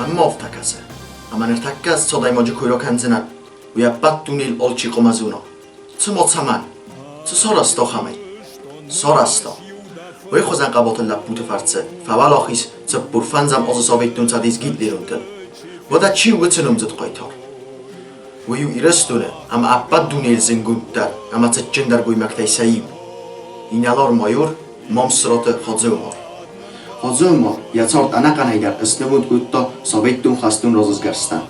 Мӕнмӕ афтӕ кӕсы, ӕмӕ ныртӕккӕ ӕз цы адӕймаджы кой ракӕндзынӕн, уый ӕппӕт дунейыл алчи хъуамӕ зона. Цыма цӕмӕн? Цы сарӕзта ахӕмӕй? Сарӕзта. Уый хуызӕн хъӕбатыр лӕппуты фӕрцы фӕуӕлахиз 45 азы Советон Цӕдис гитлеронтыл. Уӕдӕ чи у уыцы номдзыд хъайтар? Уый у Ирыстоны ӕмӕ ӕппӕт дунейыл зынгонддӕр ӕмӕ цытджындӕр гоймӕгтӕй сӕ иу. Инӕлар-майор Мамсыраты Хадзы-Умар. Хадзы-Умар йӕ цард ӕнӕхъӕнӕй дӕр снывонд кодта советон хӕстон разысгӕрстӕн.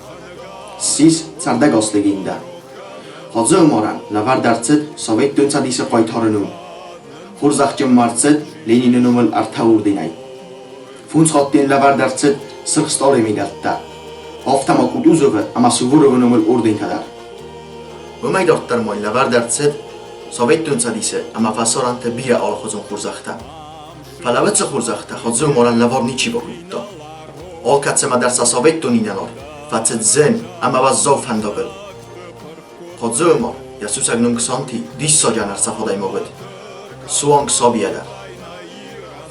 Ссис цардӕгас легендӕ. Хадзы-Умарӕн лӕвӕрд ӕрцыд Советон Цӕдисы хъайтары ном. Хорзӕхджын ма ӕрцыд Ленины номыл ӕртӕ орденӕй. Фондз хатты йын лӕвӕрд ӕрцыд Сырх Стъалыйы медӕлттӕ, афтӕ ма Кутузовы ӕмӕ Суворовы номыл ордентӕ дӕр. Уымӕй дарддӕр ма йын лӕвӕрд ӕрцыд Советон Цӕдисы ӕмӕ фӕсарӕнты бирӕ алыхуызон хорзӕхтӕ. Фӕлӕ уыцы хорзӕхтӕ Хадзы-Умарӕн лӕвар ничи бакодта. Алкӕцымӕ дӕр сӕ советон инӕлар фӕцыд зын ӕмӕ уӕззау фӕндагыл. Хадзы-Умар йӕ сусӕг ном Ксанти диссаджы ӕнӕрцӕф адӕймаг уыд. Суанг сабийӕ дӕр.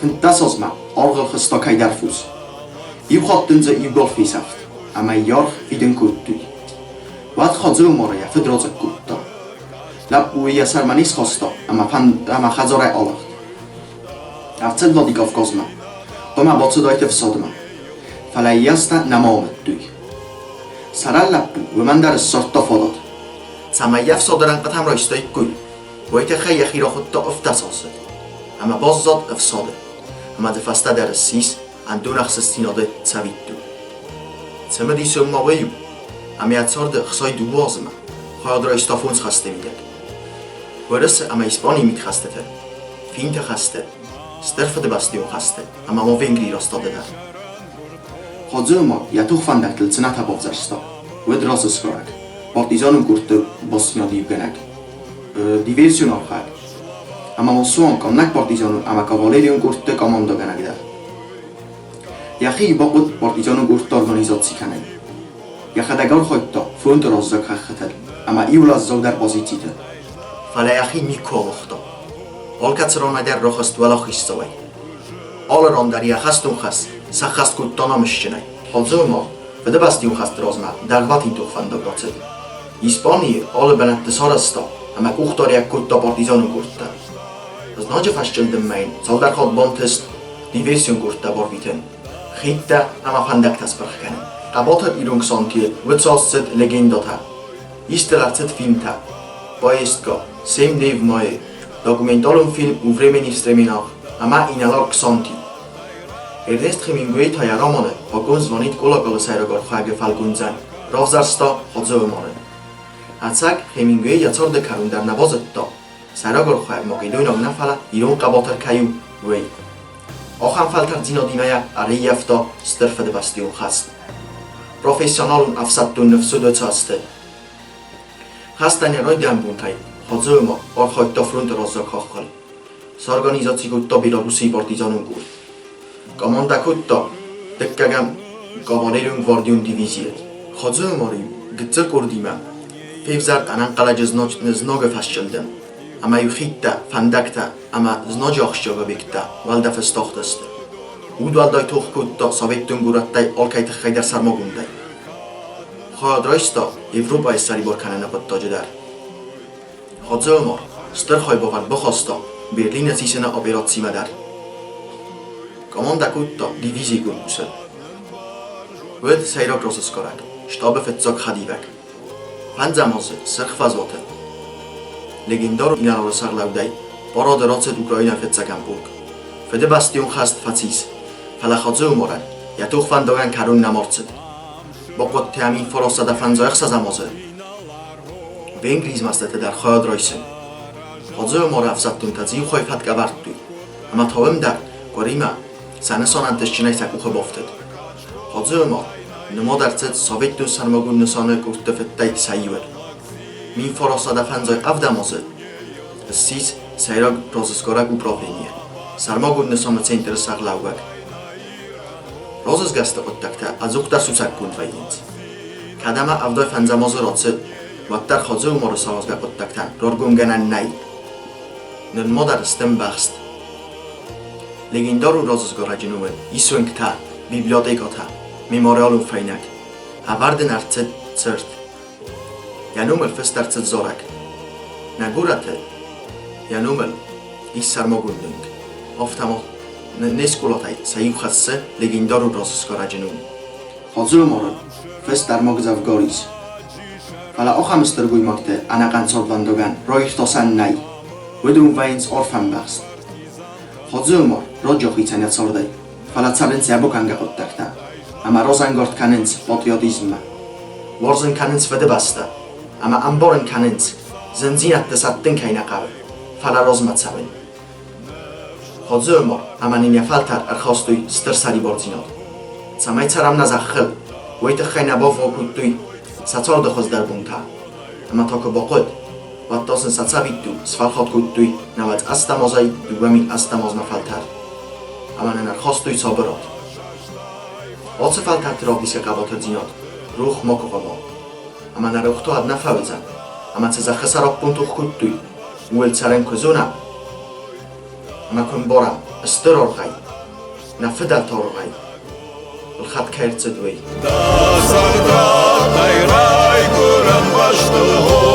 15 азмӕ аргъыл хызта кӕйдӕр фос. Иу хатт ын дзы иу гал фесӕфт, ӕмӕ йӕ аргъ фидын кодтой. Уӕд Хадзы-Умары йӕ фыд рацъыкк кодта. Лӕппуйы йӕ сӕрмӕ не схаста ӕмӕ хӕдзарӕй алыгъд. Ӕрцыд Владикавказмӕ, хъуамӕ бацыдаид ӕфсадмӕ, фӕлӕ йӕ азтӕ нӕма амыдтой. Сӕрӕн лӕппу уымӕн дӕр ссардта фадат, цӕмӕй йӕ ӕфсады рӕнхъытӕм райстаиккой, уый тыххӕй йӕхи рахуыдта ӕфтӕсасыд ӕмӕ баззад ӕфсады, ӕмӕ дзы фӕстӕдӕр ссис ӕндонӕхсыстдзинады цӕвиттон. Цымыдисон ма уый у, ӕмӕ йӕ царды ӕхсай дыууӕ азмӕ хайад райста фондз хӕсты мидӕг. Уырысы ӕмӕ Испанийы мидхӕстыты, Финты хӕсты, Стыр Фыдыбӕстӕйон хӕсты ӕмӕ ма Венгрийы растады дӕр. Хадзы-Умар йӕ тохвӕндӕгтыл цынӕтӕ бавзӕрста, уӕд разысгарӕг, партизанон къордты бастдзинады иугӕнӕг, диверсион архайӕг ӕмӕ ма суанг къаннӕг партизанон ӕмӕ кавалерион къордты командӕгӕнӕг дӕр. Йӕхи бахъуыд партизанон къордты организаци кӕнын. Йӕхӕдӕг архайдта фронты раззаг хӕххытыл ӕмӕ иу уӕззаудӕр позициты. Фӕлӕ йӕхи никуы ауагъта. Алкӕцы ранӕй дӕр рахызт уӕлахиздзауӕй. Алы ран дӕр йӕ хӕстон хӕс сӕххӕст кодта намысджынӕй. Хадзы-Умар Фыдыбӕстӕйон хӕсты размӕ дӕргъвӕтин тохвӕндаг рацыд. Испанийы алы бынӕтты сарӕзта ӕмӕ къухдариуӕг кодта партизанон къордтӕ. Знаджы фӕсчъылдыммӕ йын цалдӕр хатт бантыст диверсион къордтӕ барвитын, хидтӕ ӕмӕ фӕндӕгтӕ спырх кӕнын. Хъӕбатыр ирон Ксанти уыд цасцыд легендӕтӕ, ист ыл ӕрцыд фильмтӕ «Поездка», «Семь дней в мае», документалон фильм «У времени стременах» ӕмӕ «Инӕлар Ксанти». Эрнест Хемингуэй та йӕ романы «Погон звонит колоколы» сӕйраг архайӕгы фӕлгондзӕн равзӕрста Хадзы-Умары. Ӕцӕг, Хемингуэй йӕ царды кӕрон дӕр нӕ базыдта, сӕйраг архайӕг македойнаг нӕ, фӕлӕ ирон хъӕбатыр кӕй у, уый. Ахӕм фӕлтӕрддзинадимӕ йӕ ӕрӕййӕфта Стыр Фыдыбӕстӕйон хӕст. Профессионалон ӕфсӕддон ныфс уыд уыцы азты. Хӕстӕн йӕ райдиан бонтӕй Хадзы-Умар архайдта фронты раззаг хаххыл. Сорганизаци кодта Белоруссийы партизанон къорд. Командӕ кодта дыккӕгӕм кавалерион гвардион дивизийы. Хадзы-Умар-иу гыццыл къордимӕ февзӕрд ӕнӕнхъӕлӕджы знагы фӕсчъылдым, ӕмӕ-иу хидтӕ, фӕндӕгтӕ ӕмӕ знаджы ахсджиаг объекттӕ уӕлдӕфы стахтысты. Удуӕлдай тох кодта советон горӕттӕй алкӕй тыххӕй дӕр сӕрмагондӕй. Хайад райста Европӕйы ссӕрибар кӕныны хъуыддаджы дӕр. Хадзы-Умар стыр хайбавӕрд бахаста Берлины сисыны операцимӕ дӕр. Командӕ кодта дивизийы корпусы. Уыд сӕйраг разысгарӕг, штабы фыццаг хӕдивӕг. Фӕндзӕм азы Сырх фӕзуаты легендарон инӕлары сӕргълӕудӕй парады рацыд Украинӕйы фыццӕгӕм полк. Фыдыбӕстӕйон хӕст фӕцис, фӕлӕ Хадзы-Умарӕн йӕ тохвӕндагӕн кӕрон нӕма рцыд. Бахъуыд 1956 азы Венгрийы змӕстыты дӕр хайад райсын. Хадзы-Умары ӕфсӕддонтӕ дзиухӕй фӕтк ӕвӕрдтой, ӕмӕ та уым дӕр, къуыримӕ, сӕ нысан ӕнтыстджынӕй сӕ къухы бафтыд. Хадзы-Умар нымад ӕрцыд советон сӕрмагонд нысаны къордты фыдтӕй сӕ иуыл. 1957 азы ссис сӕйраг разысгарӕг управленийы сӕрмагонд нысаны центры сӕргълӕууӕг. Розысгӕрсты хъуыддӕгтӕ ӕдзухдӕр сусӕггонд вӕййынц. Кӕд ӕмӕ 75 азы рацыд, уӕддӕр Хадзы-Умары саразгӕ хъуыддӕгтӕн раргомгӕнӕн нӕй. Нырма дӕр сты ӕмбӕхст. Легендарон разысгарӕджы номыл ис уынгтӕ, библиотекӕтӕ, мемориалон фӕйнӕг. Ӕвӕрд ын ӕрцыд цырт. Йӕ номыл фыст ӕрцыд зарӕг. Нӕ горӕты йӕ номыл ис сӕрмагонд уынг. Афтӕ ма не скъолатӕй сӕ иу хӕссы легендарон разысгарӕджы ном. Хадзы-Умары фыст ӕрмӕг дзӕвгар ис. Фӕлӕ ахӕм стыр гоймӕгты ӕнӕхъӕн цардвӕндагӕн раиртасӕн нӕй. Уыдон вӕййынц арф ӕмбӕхст. Хадзы-Умар раджы ахицӕн йӕ цардӕй, фӕлӕ цӕрынц йӕ бакӕнгӕ хъуыддӕгтӕ ӕмӕ разӕнгард кӕнынц патриотизммӕ. Уарзын кӕнынц Фыдыбӕстӕ ӕмӕ ӕмбарын кӕнынц, зындзинӕдты сӕттын кӕй нӕ хъӕуы, фӕлӕ размӕ цӕуын. Хадзы-Умар ӕмӕ нын йӕ фӕлтӕр ӕрхастой стыр сӕрибардзинад. Цӕмӕй цӕрӕм нӕ зӕххыл, уый тыххӕй нӕ бавгъау кодтой сӕ царды хуыздӕр бонтӕ. Ӕмӕ та куы бахъуыд, уӕд та сын сӕ цӕвиттон сфӕлхат кодтой 98 азӕй 2008 азмӕ фӕлтӕр. Ӕмӕ нын ӕрхастой сабырад. Ацы фӕлтӕрты равдисгӕ хъӕбатырдзинад рох макуы хъуамӕ уа. Ӕмӕ нӕ рох та нӕ фӕуыдзӕн, ӕмӕ цы зӕххы сӕраппонд тох кодтой, ууыл цӕрын куы зонӕм ӕмӕ куы ӕмбарӕм стыр аргъӕй, нӕ фыдӕлты аргъӕй, ӕлхӕд кӕй ӕрцыд, уый. Дӕ зӕрдӕтӕй райгуырӕн бӕстыл.